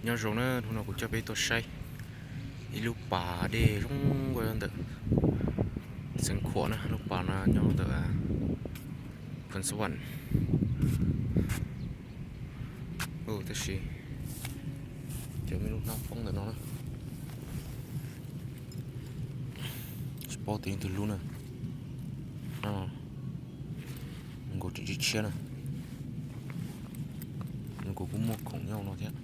Nyob zoo na, hnub no kuv coj peb tuaj saib ib lub pas dej zoo nkauj ntawm Xeev Khuam na, lub pas no nyob ntawm Phoos Xas Vam. Tab sis cov me lub hnab poob ntawm no na, tsis paub tias leej twg lub na. Nkaus tseem tshiab tshiab na, nkaus kuj muaj khoom nyob no thiab.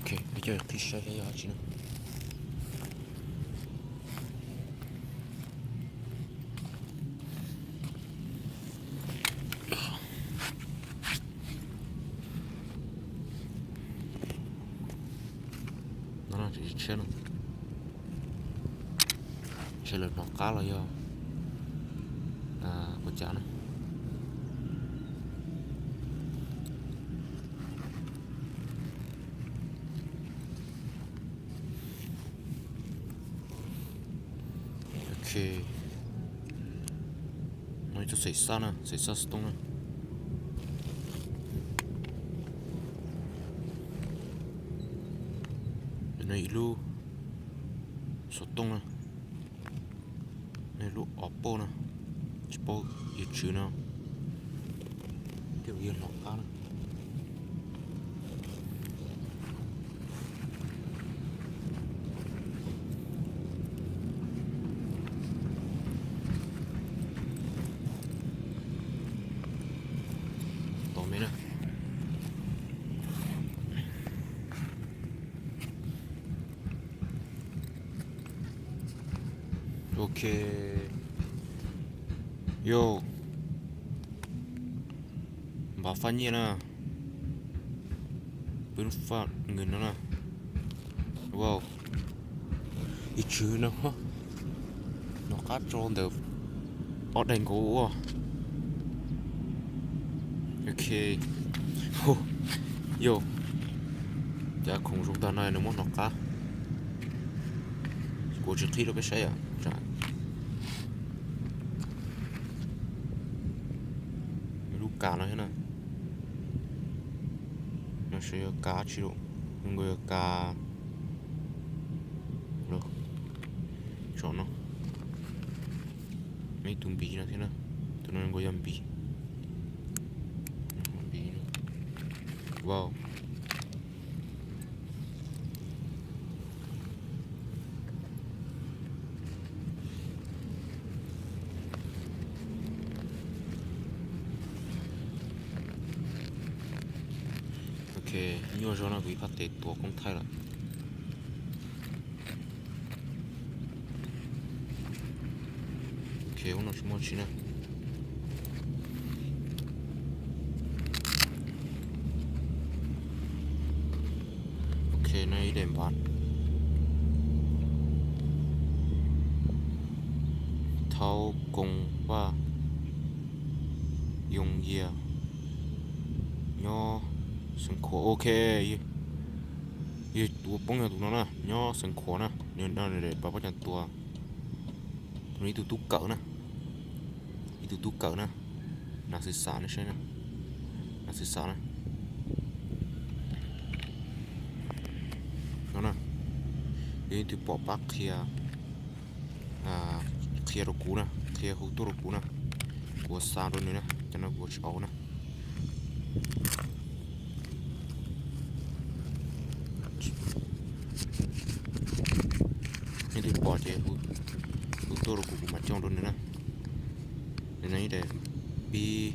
Ok, peb coj qhib saib saib yog dab tsi na. No tseem tshiab tshiab na, ntshe lawv hnov qab los yog ua cas na. Ok, no ib tug xeem xaj na, xeem xaj xov tooj na. No ib lub xov tooj na. No ib lub Oppo na, tsis paub yuav tswv no, tej zaum yog hnov qab na. Tom me na. Ok. Yo. Npam faj nyiaj na. Pw faj nws no na. Wow. Ib tswv no, hnov qab tso ntawm ob daim nkaus ua. Ok. Yog cov khoom zoo tag no nws muab hnov qab. Kuv tsis qhib rau peb saib yom. Lub kas no thiab na. No sav yog kas dab tsi lawm, nws nkaus yog kas, tsom no, muaj ib tug npiv no thiab na, tus no nkaus yog npiv. Wow. Ok, nyuaj zog no kuv ib phaj tes tuav koob thaij lawm. Ok, ub no tsis muaj tsi na. Ok, no ib daim npav. Thaub Koos Vaj Yoos Yias nyob Xeev Khuam. Ok, yog tus poob yog tus no na, nyob Xeev Khuam na, nws daim pab pob cov tua. Tus no ib tug tub kawm na, ib tug tub kawm na, nas xwm xam na, saib na, nas xwm xam na. No na, yog ib tug pom pab qhia, qhia rau kuv na, qhia hu tuaj rau kuv na, kuv xa rau nws na, cov no kuv tsis au na. Leej twg pom ces hu tuaj rau kuv, kuv mam coj rau nws na. Nws no ib daim pib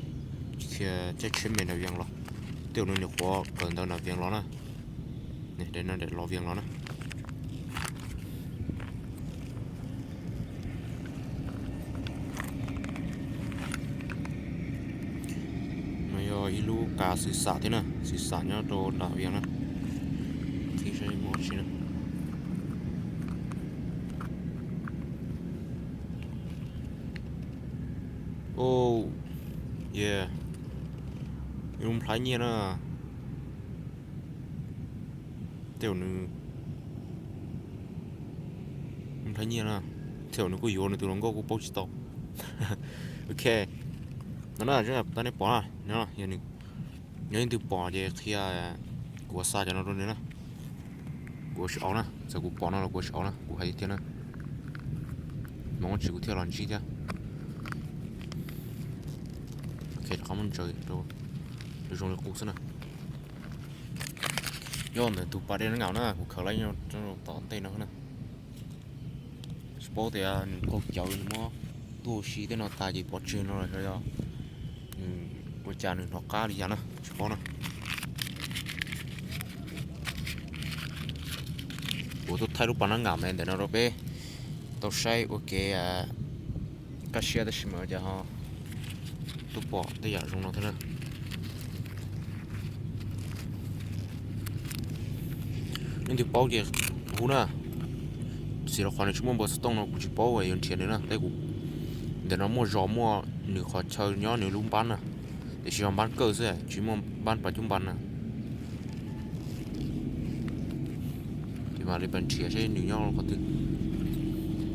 qhia caij tsheb me nram Vias los, tej zaum nws nyuam qhuav kawm ntawv nram Vias los na. Daim no daim los Vias los na. No yog ib lub kas xwm xam thiab na, xwm xam nyob rau nram Vias na. Qhib saib muaj tsi na. Oh, yeah. Ib lub nplhaib nyiaj na. Tej zaum nws nplhaib nyiaj na, tej zaum nws kuj yuav nws tus hluas nkauj kuj paub tsis tau. Ok, no na, tau nej pom na, no yog nws Yog leej twg pom ces qhia kuv xa cov no rau nws na. Kuv ua tsis au na, txawm kuv pom no los kuv ua tsis au na, kuv hais tiag tiag na. Hmoov tsis kuv thiaj los ntsib thiab. Ok, rov qab muab ntsaws rau zoo li qub xwb na. Nyob ntawm tus pas dej nab ngam na, kuv khaws lawm tom ntej no na. Tsis paub tias nws qaug cawv nws muab tuaj ua si tej no tas ces pov tseg no los yog nws ua cas nws hnov qab li cas na, tsis paub na. Kuv tuaj thaij lub pas nab ngam ntawm no rau peb tau saib ua kev kaj siab tab sis mas cas ho tuaj pom tej yam zoo no thiab na. Leej twg paub ces hu na. Txhim rau qhov nws tsis muaj npawb xov tooj no kuv tsis paub yuav nrhiav nws na, tab kuv ntawm no muaj zos muaj nws qhov chaw nyob nws lub npab na, tiam sis yog npab kawj xwb tsis muaj npab pas cub npas na. Ces mam li pab nrhiav seb nws nyob qhov twg.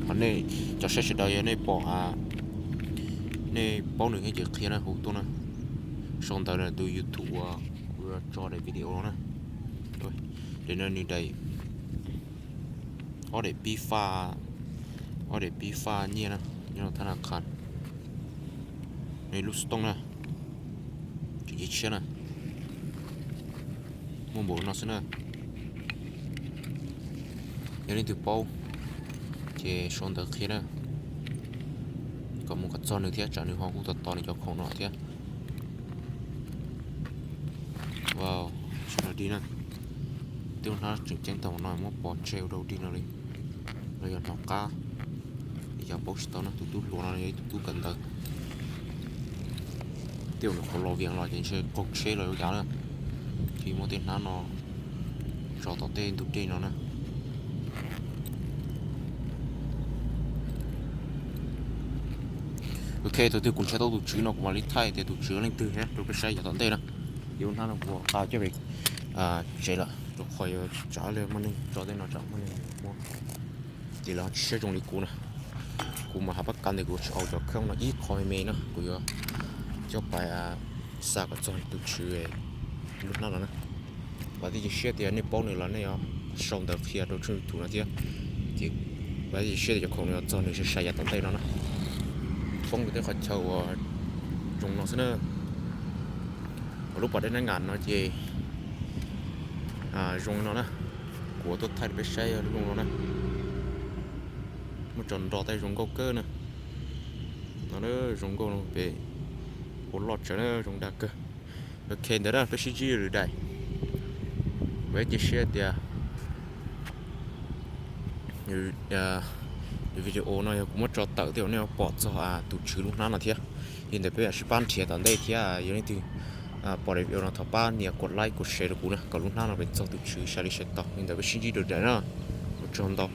Ho nej cov saib sawv daws yog nej pom, nej paub nws thiab ces qhia na, hu tuaj na. Sau ntawv tus YouTube uas kuv yuav tso daim video no na. Daim no nws daim ob daim pib faj, ob daim pib faj nyiaj na, nyob thab na qha. Nws lub xov tooj na, tseem ceeb tshiab na, muaj npaum no xwb na. Yog leej twg paub ces sau ntawv qhia na, kom mus kom txog nws thiab tsam nws ho kuj tos tos nws cov khoom no thiab. Wow, sawv daws dig na. Tej lub hnab tseem ceeb tag no muab pov tseg ua rau dig no li, los yog hnov qab. Yog paub tsis tau no, tus tub hluas no yog ib tug tub kawm ntawv. Tej zaum nws qhuav los Vias los ces ntshe qaug tsheb los ua cas na, thiaj muab tej hnab no tso tom tej ntug dej no na. Ok, thaum twg kuv nrhiav tau tus tswv no kuv mam li thaij tias tus tswv leej twg thiab rau peb saib yav tom ntej na. Ces lub hnab no kuv qa coj pem tsev lawm rau qhov yuav tsam ib pliag muaj neeg tso tej no tsam muaj neeg muab, ces lawv tsis siab zoo li kuv na. Kuv mas hais pab kav ntawm kuv tsis au cov khoom no ib qho me me na, kuv yuav coj pais xa kom txog tus tswv lub hnab no na. Vam thiab cia siab tias nej paub nws los nej yuav sau ntawv qhia rau tshooj YouTube no thiab. Ces vam thiab cia siab tias cov khoom no yuav txog nws sai sai yav tom ntej no na. Poob rau tej qhov chaw uas zoo no xwb na. Lub pas dej nab ngam no ces zoo li no na. Kuv tuaj thaij rau peb saib zoo no na. Muaj tso nrog tej zoo nkauj kawg na. No zoo nkauj no pem ua loj tsawv na, zoo dag kawg. Ok, ntawd na peb sib ntsib lwm daim. Vam thiab cia siab tias video no yog kuv muab tso tawm tej zaum nej yuav pom txog tus tswv lub hnab no thiab. Li ntawd peb mam sib pab nrhiav tom ntej thiab. Yog leej twg pom daim video no thov pab nias kom like kom share rau kuv na, kom lub hnab no pem txog tus tswv sai li sai tau. Li ntawd peb sib ntsib lwm daim na. Ua tsaug ntau.